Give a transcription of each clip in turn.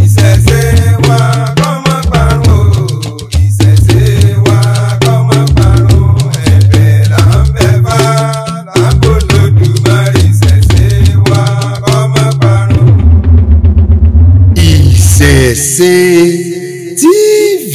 Ìṣẹ̀ṣe wa kó má parun o, ìṣẹ̀ṣe wa kó má parun, ẹ̀bẹ̀ là ń bẹ̀ fá, là ń bò lódùmarè, ìṣẹ̀ṣe wa kó má parun. Ìṣẹ̀ṣe TV.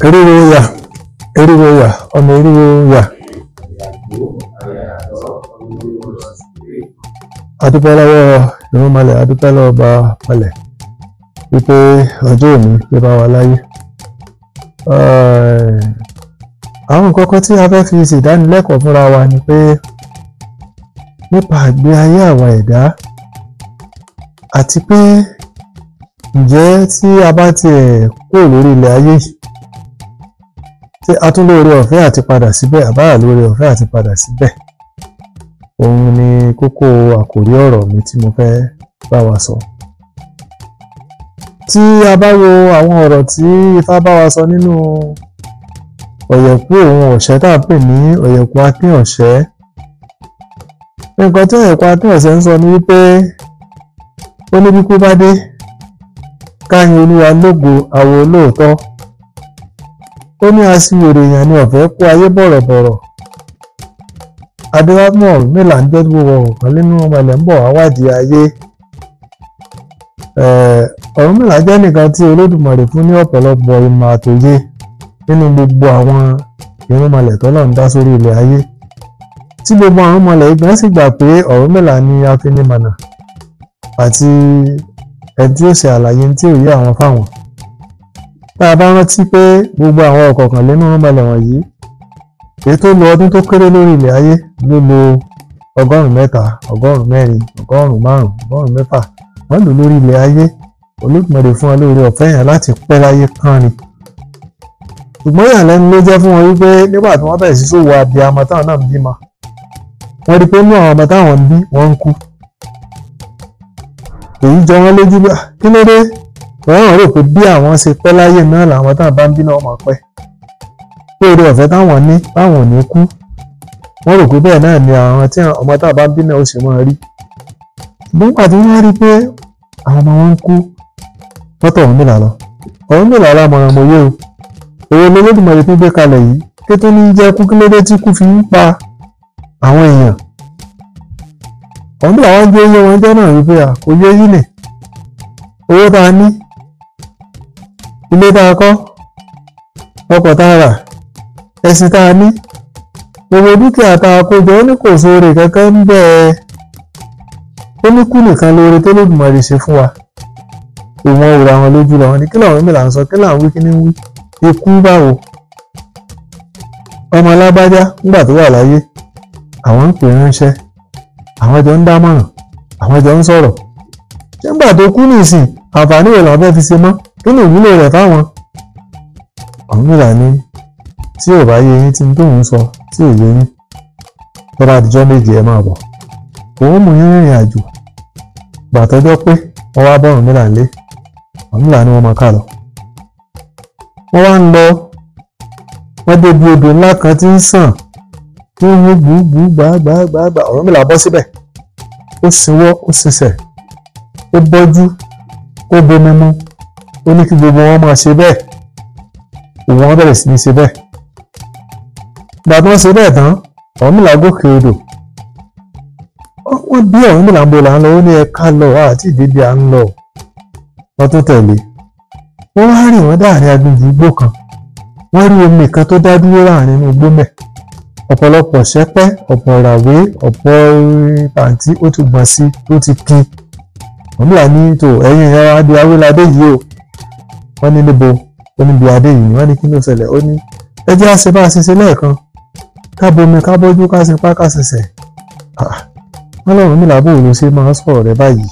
Eriwo ya, eriwo ya, ọmọ eriwo ya. Adúpẹ́ lọ́wọ́ ìrúnmalẹ̀, adúpẹ́ lọ́wọ́ ọba malẹ̀ wípé ọjọ́ òní ló bá wa láyé. Àwọn nǹkan kan tí a fẹ́ fi ṣèdánilẹ́kọ̀ọ́ fúnra wa ni pé nípa ìgbé ayé àwọn ẹ̀dá, àti pé ǹjẹ́ tí a bá tiẹ̀ kúrò lórí ilẹ̀ ayé yìí, ṣé a tún lóore ọ̀fẹ́ àti padà síbẹ̀ àbá lóore ọ̀fẹ́ àti padà síbẹ̀? Òun ni kókó àkòrí ọ̀rọ̀ mi tí mo fẹ́ bá wa sọ. Tí a bá wo àwọn ọ̀rọ̀ tí Ifá bá wa sọ nínú ọ̀yẹ̀kú òun ọ̀ṣẹ́ tá à ń pè ní ọ̀yẹ̀kú Akin ọ̀ṣẹ́, nǹkan tí ọ̀yẹ̀kú Akin ọ̀ṣẹ́ ń sọ ni wípé ó ní bí kú bá dé, ká yin Olúwa lógo àwo olóòótọ́. Ó ní aṣiwèrè èèyàn ni ọ̀fẹ́ kó ayé bọ̀rọ̀bọ̀rọ̀. Adéwámọ̀ Ọ̀rúnmìlà ń jẹ́ gbogbo ọ̀kan nínú ọmọ ilẹ̀ ń bọ̀ wá wádìí ayé. Ọ̀rúnmìlà jẹ́ nìkan tí Olódùmarè fún ní ọ̀pọ̀lọpọ̀ ìmọ̀ àtòye nínú gbogbo àwọn irúnmọlẹ̀ tọ́lọ́run ń dá sórí ilẹ̀ ayé. Tí gbogbo àwọn irúnmọlẹ̀ ìgbọ́n sì gbà pé Ọ̀rúnmìlà ni afinimọ̀nà àti ẹni tí ó ṣe àlàyé tí ò yé àwọn fáwọn. Tá a bá rántí pé gbogbo àwọn ọ̀kọ̀ọ̀kan nínú irúnmọlẹ̀ wọ̀nyí, èyí tó lo ọdún tó kéré lórí ilẹ̀ ayé ló lo 300, 400, 500, 600, wọ́n lò lórí ilẹ̀ ayé. Olódùmarè fún wọn lóore ọ̀fẹ́ yẹn láti pẹ́ láyé kán ni. Ṣùgbọ́n ìyàlẹ́nu ló jẹ́ fún wọn wípé nígbà tí wọ́n bẹ̀rẹ̀ sí ṣòwò abiyamọ táwọn náà ń bímọ, wọ́n rí pé inú àwọn ọmọ táwọn ń bí wọ́n ń kú. Èyí jọ wọ́n lójú bí kí ló dé? Wọ́n rò pé bí àwọn ṣe pẹ́ láyé náà làwọn táwọn bá ń bí náà máa pẹ́. Pé oore ọ̀fẹ́ táwọn ní báwọn ò ní kú. Wọ́n rò pé bẹ́ẹ̀ náà ni àwọn tí ọmọ táwọn bá ń bí náà ó ṣe máa rí. Ṣùgbọ́n nígbà tí wọ́n rí pé àwọn ọmọ wọn ń kú, wọ́n tọ̀ Ọ̀rúnmìlà lọ. Ọ̀rúnmìlà lámọ̀ràn mọ̀ yé o. Òwe l'Olódùmarè tó gbé kalẹ̀ yìí, kí tó ní jẹ́ kú, kí ló dé tí kú fi ń pa àwọn èèyàn? Ọ̀rúnmìlà wá ń jẹ́ iye wọn jẹ́ náà wípé à kò yé yín nì. Owó tá a ní, ilé tá a kọ́, ọkọ̀ tá a rà, ẹṣin tá a ní, gbogbo dúkìá tá a kó jọ, ó ní kò sóore kankan ń bẹ́ẹ̀. Ó ní kú nìkan lóore tó Olódùmarè ṣe fún wa. Ìwọ̀n òwúrọ̀ àwọn lójú làwọn ní kí làwọn mìíràn ń sọ, kí làwọn wí, kí ní wí, ikú báwo? Ọmọ alágbájá nígbà tó wà láyé, àwọn ń pè ránṣẹ́, àwọn jọ ń dámọ̀ràn, àwọn jọ ń sọ̀rọ̀. Nígbà tó kú nìsín, àǹfààní wo làwọn fẹ́ fi ṣe mọ́? Kí ni ìwúlò rẹ̀ fáwọn? Ọ̀rúnmìlà ní tí ò bá yé yín tí n tóun sọ tí ò yé yín, tó bá dijọ́ méje ẹ máa bọ̀. Òun mú yín rìnrìn àjò. Gbà tọ́jọ́ pé wọ́n wá bọ́ Ọ̀rúnmìlà nílé. Ọ̀rúnmìlà ni wọ́n máa ká lọ. Wọ́n wá ń lọ, wọ́n débi odò ńlá kan tí ń sàn, tí ń hú gbùgbù gbàgbàgbàgbà. Ọ̀rúnmìlà bọ́ síbẹ̀, ó sinwọ́, ó sinsẹ̀, ó bọ́jú, ó bomi mu, ó ní kí gbogbo wọn máa ṣe bẹ́ẹ̀. Òun wọn bẹ̀rẹ̀ sí ní ṣe bẹ́ẹ̀. Ìgbà tí wọ́n ṣe bẹ́ẹ̀ tán, Ọ̀rúnmìlà gòkè odò. Wọ́n bí Ọ̀rúnmìlà ń bo là ń lọ, ó ní ẹ ká lọ, àti ìdíbi à ń lọ. Wọ́n tún tẹ̀lé. Wọ́n wá rìn wọ́n dáàrin aginjù igbó kan. Wọ́n rí omi kan tó dá dúró láàrin inú igbó mẹ́. Ọ̀pọ̀lọpọ̀ ṣẹ́pẹ́, ọ̀pọ̀ ìràwé, ọ̀pọ̀ pàǹtí ó ti gbọ̀n sí tó ti ki. Ọ̀rúnmìlà ní tò ẹ̀yin ìyá wa di awéládé yìí o. Wọ́n ní níbo? Ó ní bí adé yìí ni. Wọ́n ní kí ló ṣẹlẹ̀? Ó ní ẹ jẹ́ àṣẹ bá a ṣe ṣe lẹ́ẹ̀kan, ká bomi, ká bójú, ká sinpá, ká ṣẹṣẹ̀. Wọ́n lọ́rùn mi làbò ló ṣe máa ń sọ̀rọ̀ rẹ báyìí.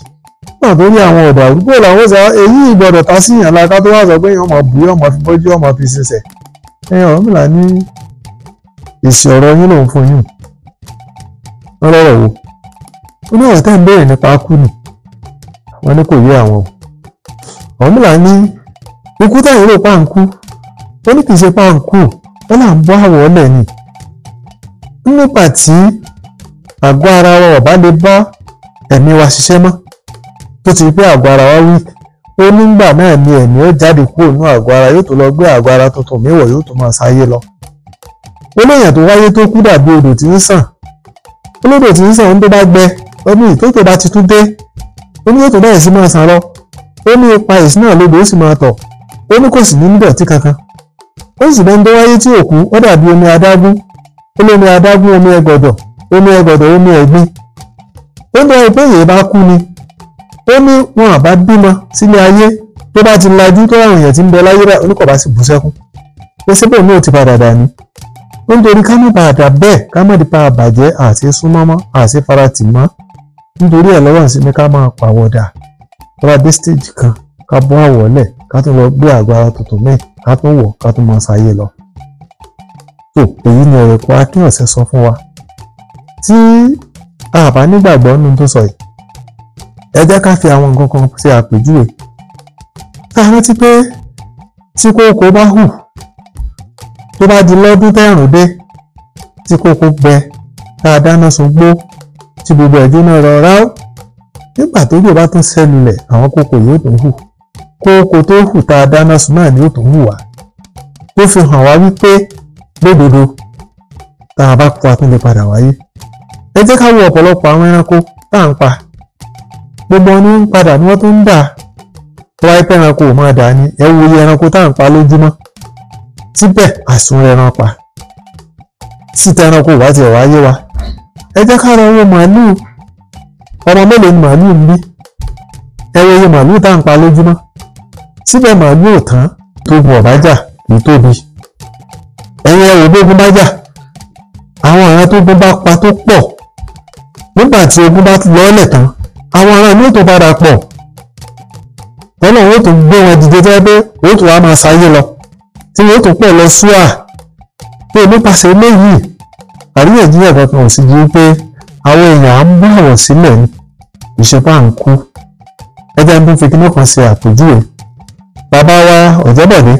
Nígbà tó rí àwọn ọ̀dà àrúgbó làwọn sọ èyí ìgbọ́dọ̀ ta sí ìyàn láká tó wá sọ pé èèyàn máa bù, yóò máa fi bójú, yóò máa fi ṣẹṣẹ̀. Ẹ̀yìn Ọ̀rúnmìlà ní èsì ọ̀rọ̀ yín lòun fún yín. Wọ́n lọ́rọ̀ wo? Ó ní ọ̀rọ̀ tẹ́ ń béèrè nípa kú ni. Wọ́n ní kò yé àwọn o. Ọ̀rúnmìlà ní ikú táyìn rò pa ń kú, ó ní kì í ṣe pa ń kú, ó là ń bọ́ àwọ̀ ọ̀lẹ̀ ni. Nígbà tí àgọ́ ara wa ò bá lè bá ẹ̀mí wa ṣiṣẹ́ mọ́, tó ti pé àgọ́ ara wa weak, ó nígbà náà ni ẹ̀mí ó jáde kúrò ní àgọ́ ara, yóò tó lọ gbé àgọ́ ara tuntun míwọ̀, yóò tó máa sáyé lọ. Ó léèyàn tó wáyé tó kú dàbí odò tí ń sàn. Olódò tí ń sàn ń tó bá gbẹ ọdún yìí tó tó bá ti tún dé, ó ní yóò tó bẹ̀rẹ̀ sí máa sàn lọ. Ó ní ipa ìsìn náà lodò ó sì máa tọ̀. Ó ní kò sì ní nídọ̀tí kankan. Ó sì bẹ́ẹ̀ tó wáyé tí òkú ó dàbí omi adágún. Ó lómi adágún, omi ẹgọ̀dọ̀, omi ẹgọ̀dọ̀, omi ẹ̀gbin. Ó ní ọ̀rọ̀ pé èyí bá kú ni. Ó ní wọn àbá bímọ sílé ayé tó bá ti lajú tó àwọn èèyàn ti ń bẹ láyé báyìí, oníkọ̀ bá sì bú sẹ́kún. Pé síbò náà ti padà dà ní. Ó nítorí ká má bàa dà bẹ́ẹ̀, ká má di pa àbàjẹ́ àti súnmọ́mọ́ àti faratì mọ́. Nítorí ẹ̀ lọ́wọ́ sí ni ká máa pàwọ̀dà. Tó bá dé stage kan, ká bọ́ àwọ̀ lẹ̀, ká tún lọ gbé àgọ́ ara tuntun míì, ká tún wọ̀, ká tún máa sáyé lọ. Tó èyí ni ọ̀rọ̀ ẹ̀kọ́ Akínọ̀sẹ̀ sọ fún wa. Tí a bá nígbàgbọ́ nínú tó sọ yìí, ẹ jẹ́ ká fi àwọn nǹkan kan ṣe àpèjúwe. Ká rántí pé tí kókó bá hù, tó bá di lọ́dún tẹ́rùn dé, tí kókó gbẹ, tá a dáná sun gbó, tí gbogbo ẹ̀ jóná rọra ó. Nígbà tó jò bá tún ṣẹlẹ̀, àwọn kókó yóò tún hù. Kókó tó hù tá a dáná sun náà ni yóò tún hù wá. Tó fi hàn wá wípé lódodo tá a bá kú a tún lè padà wáyé. Ẹ jẹ́ ká wo ọ̀pọ̀lọpọ̀ àwọn ẹranko tá à ń pa. Gbogbo wọn ni wọ́n ń padà ni wọ́n tún ń dà. Tó wáyé pé ẹranko ò máa dà ni, ẹ wo iye ẹranko tá à ń pa lójúmọ́. Síbẹ̀ àsun ẹran pa. Síta ẹranko ò bá tiẹ̀ wá yé wa. Ẹ jẹ́ ká lọ wo màálù. Ọmọ mélòó ni màálù ń bí? Ẹ wo iye màálù tá à ń pa lójúmọ́. Síbẹ̀ màálù ò tán, tó gun ọ̀bá jà kì í tóbi. Ẹ̀yin ẹ wò bógun bá jà. Àwọn ará tó gun bá pa tó pọ̀. Nígbà tí ogun bá lọ́lẹ̀ tán, àwọn ará ní tó padà pọ̀. Tọ́lọ̀ wọn tó gbé wọn dìde tẹ́ pé ó tún wá máa sáyé lọ. Tí wọ́n tó pọ̀ lọ súà. Pé nípasẹ̀ eléyìí, àríyànjiyàn kankan ò sí ju pé àwọn èèyàn á ń bá àwọ̀ sílẹ̀ ní ìṣepá ń kú. Ẹ jẹ́ n tún fi kíní kan ṣe àpèjúwe. Bàbá wa Ọ̀jẹ́bọ̀dé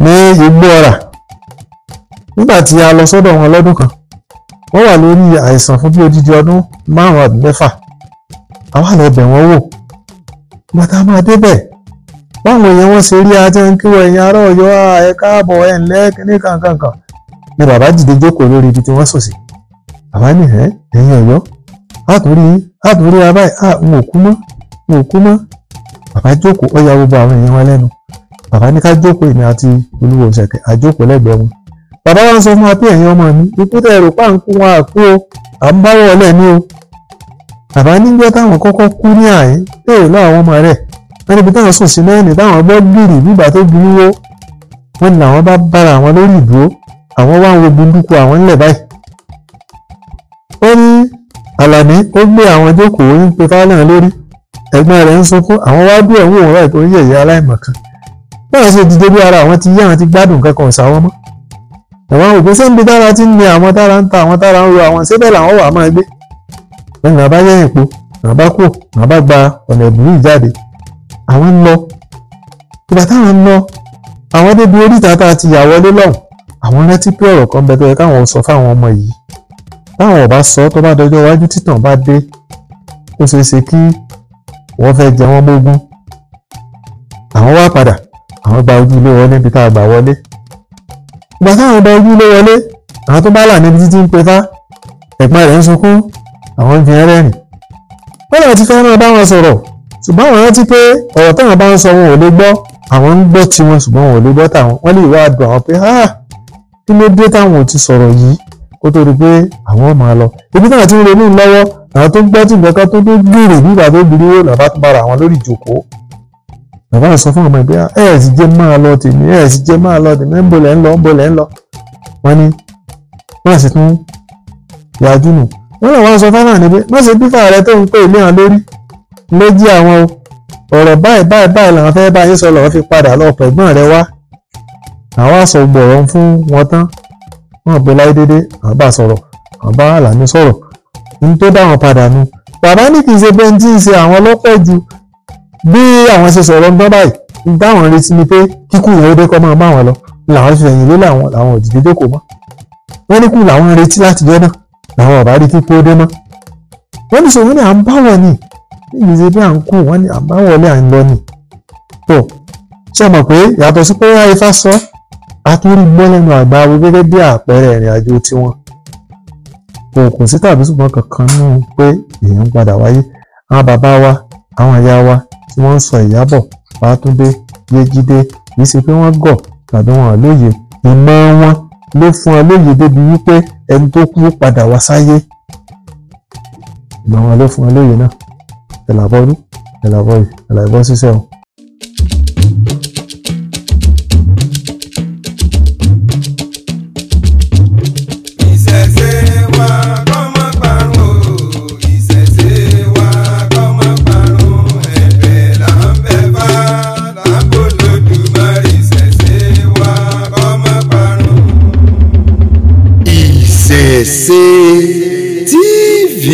ní Igbó Ọrà. Nígbà tí a lọ sọ́dọ̀ wọn lọ́dún kan, wọ́n wà lórí àìsàn fún bí odidi ọdún 5 àbí 6. Àwa lọ bẹ̀ wọ́n wò. Bàtà máa débẹ̀. Báwọn èèyàn wọn ṣe rí ajá ń kí wọ ẹ̀yin ará Ọ̀yọ́, ẹ káàbọ̀, ẹ ǹlẹ́, kíní kankankan. Ni bàbá dìde jókòó lórí ibi tí wọ́n sùn sí. Bàbá ní ẹ̀ ẹ̀yin Ọ̀yọ́, àtúrí wa báyìí, n ò kú mọ́, n ò kú mọ́. Bàbá jókòó, ó ya gbogbo àwọn èèyàn wọn lẹ́nu. Bàbá ní ká jókòó, èmi àti Olúwo Ṣẹ̀kẹ̀, a jókòó lẹ́gbẹ̀ẹ́ wọn. Bàbá wa ń sọ fún wa pé ẹ̀yin ọmọ mi, ikú tẹ́ rò pa ń kú wọn àkú o, à ń báwọ̀ ọ̀lẹ̀ ní o. Bàbá níjọ́ táwọn kọ́kọ́ kú ní àyín, béèrè lọ́wọ́ àwọn ọmọ rẹ̀. Wọ́n níbi táwọn sùn sí náà ní táwọn gbọ́ gbìrì nígbà tó burú wó. Wọ́n ní làwọn bá bára àwọn lórí ìdúró, àwọn wá ń wo gbunduku àwọn ńlẹ̀ báyìí. Ó ní Àlàní ó gbé àwọn jókòó ń pe fálẹ̀ lórí. Ẹ̀gbọ́n rẹ̀ ń sunkún, àwọn wá dúró ẹ̀wọ̀n òun ráì tó ń yẹ̀yẹ́ aláìmọ̀kan. Báwọn ṣe dìde bí ara àwọn ti yá, àwọn ti gbádùn kankan ọ̀sà wọn mọ́. Àwọn òpin sẹ́ńbi tára ti ń ní àwọn tára ń ta àwọn tára ń ro àwọn síbẹ̀ làwọn wà máa gbé. Lẹ́yìn náà bá yẹ̀yìn po, náà bá kú, náà bá gba ọ̀nà ìbúrú ìjáde. Àwọn ń lọ. Ìgbà táwọn ń lọ, àwọn débi oríta tá a ti yà wọlé lọ́hùn. Àwọn rántí pé ọ̀rọ̀ kan bẹ tó yẹ káwọn sọ fáwọn ọmọ yìí. Táwọn ò bá sọ tó bá dọjọ́ iwájú títàn bá dé, ó ṣeé ṣe kí wọ́n fẹ́ jẹ wọ́n mógún. Àwọn wá padà, àwọn gba ojú ilé wọlé níbi tá a gbà wọlé. Ìgbà táwọn gba ojú ilé wọlé, àwọn tó bá là níbi títí ń pe fá, ẹ̀gbọ́n rẹ̀ ń sunkún, àwọn ń fi rẹ́rìn. Wọ́n lọ ti fẹ́ máa bá wọn sọ̀rọ̀, ṣùgbọ́n àwọn rántí pé ọ̀rọ̀ táwọn bá ń sọ wọn ò lè gbọ́, àwọn ń gbọ́ tiwọn ṣùgbọ́n wọn ò lè gbọ́ tàwọn. Wọ́n lè wá dùn àwọn pé kí ló dé táwọn ò ti sọ̀rọ̀ yìí kó tó di pé àwọn máa lọ. Ibi táwọn ti ń ronú lọ́wọ́, àwọn tó gbọ́ tí nǹkan kan tó tó gbèrè nígbà tó burú wò làbá tó bára àwọn lórí ìjókòó. Bàbá sọ fún ọmọ ìgbé, ẹ sì jẹ́ máa lọ tèmi, ẹ sì jẹ́ máa lọ tèmi, ń bolẹ̀ ń lọ, ń bolẹ̀ ń lọ. Wọ́n ní wọ́n sì tún yájú nù. Wọ́n náà wọ́n sọ fáwọn ní pé má ṣe bífà rẹ tó ń pè ní àwọn lórí méjì àwọn o, ọ̀rọ̀ báyìí báyìí báyìí làwọn fẹ́ bá yín sọ, lọ́wọ́ fi padà lọ pẹ̀gbọ́n rẹ wá. Àwọn àṣọ gbọ̀rọ̀ fún wọn tán, wọ́n pe láyé dédé, àwọn bá sọ̀rọ̀, àwọn bá Àlàní sọ̀rọ̀, ní tó dá wọn padà nu. Bàbá ní kì í ṣe pé ń tí ń ṣe àwọn lọ́pọ̀ ju bí àwọn ṣe sọ̀rọ̀ ń tán báyìí, ń táwọn retí ni pé kíkú ìyẹn ó dé kọ́ máa bá wọn lọ, làwọn fi ẹ̀yìn lé làwọn làwọn òdìdí jókòó mọ́. Wọ́n ní kú làwọn retí láti jẹ́ náà, làwọn ọ̀bá rí kíkú ó dé mọ́. Wọ́n ní sọ wọ́n ní à ń bá wọn ni, níbi ṣe bí à ń kú, wọ́n ní à ń bá wọlé à ń lọ ni. Tó ṣe mọ̀ pé yàtọ̀ sí pé Ifá sọ, a tún rí gbọ́ lẹ́nu àgbà wo gẹ́gẹ́ bí àpẹẹrẹ ìrìn àjò tiwọn. Kò sí tàbí ṣùgbọ́n kankan nù pé èèyàn ń padà wáyé. Àwọn bàbá wa, àwọn ìyá wa tí wọ́n ń sọ Ìyábọ̀, Fátúndé, Yéjídé, kì í ṣe pé wọ́n gọ̀ tàbí wọn lóye. Ìmọ̀ wọn ló fún ọ lóye débi wípé ẹni tó kú padà wá sáyé. Ìmọ̀ wọn ló fún ọ lóye náà. Ẹ̀làbọ̀rú, ẹ̀làbọ̀yì, ẹ̀làbọ̀ ṣiṣẹ́ o. Ìṣẹ̀ṣe wa kó má parun o, ìṣẹ̀ṣe wa kó má parun, ẹ̀bẹ̀ là ń bẹ̀ fá, là ń bò lódùmarè, ìṣẹ̀ṣe wa kó má parun. Ìṣẹ̀ṣe TV.